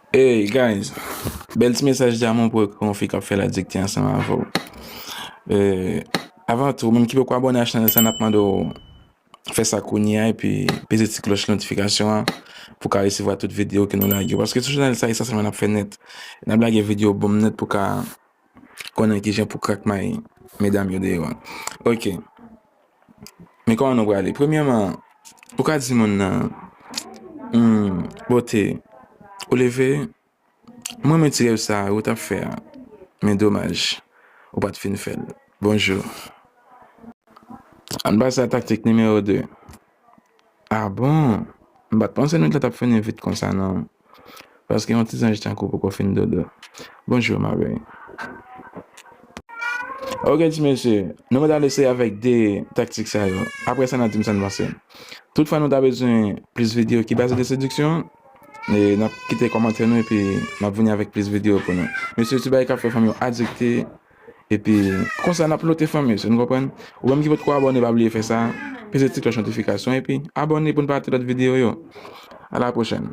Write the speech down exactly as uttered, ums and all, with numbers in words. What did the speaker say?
Hey guys, bèl ti mesaj damou pou yon fi k ap fè l adikte ansanm avè w. Eh, avan tou, ou menm ki poko abòne a chanèl sa, n ap mande w fè sa kounye a epi peze ti klòch notifikasyon an pou w ka resevwa tout videyo ke nou lage. Paske sou chanèl sa, esansyèlman n ap fè nèt. N ap lage videyo bonm nèt pou w ka konnen kijan pou krak may medam yo deyò a. Ok. Men kòman nou prale? Premyèman, ou ka di moun nan, hmm, bote, ou leve, mwen renmen ti rèv sa ou t ap fè a, men domaj, ou pa t fin fè l. Bonjou. Ann pase a taktik nimewo de. Ah bon? M pa t panse nwit la t ap fini vit konsa non. Paske yon ti zanj tankou poko fin dodo. Bonjou, ma belle. Ok, ti mesye, nou mèt al eseye avèk de taktik sa yo. Apre sa, n a di m sa n panse. Toutfwa nou ta bezwen plis videyo ki baze de sediksyon, e n ap kite kòmantè nou epi n ap vini avèk plis videyo pou nou. Mesye, ti bagay k ap fè fanm yo adikte, epi konsa n ap lote fanm, mesye, nou konprann? Ou menm ki potko abòne, pa bliye fè sa, peze ti klòch notifikasyon epi abòne pou n pa rate lòt videyo yo. A la pwochèn.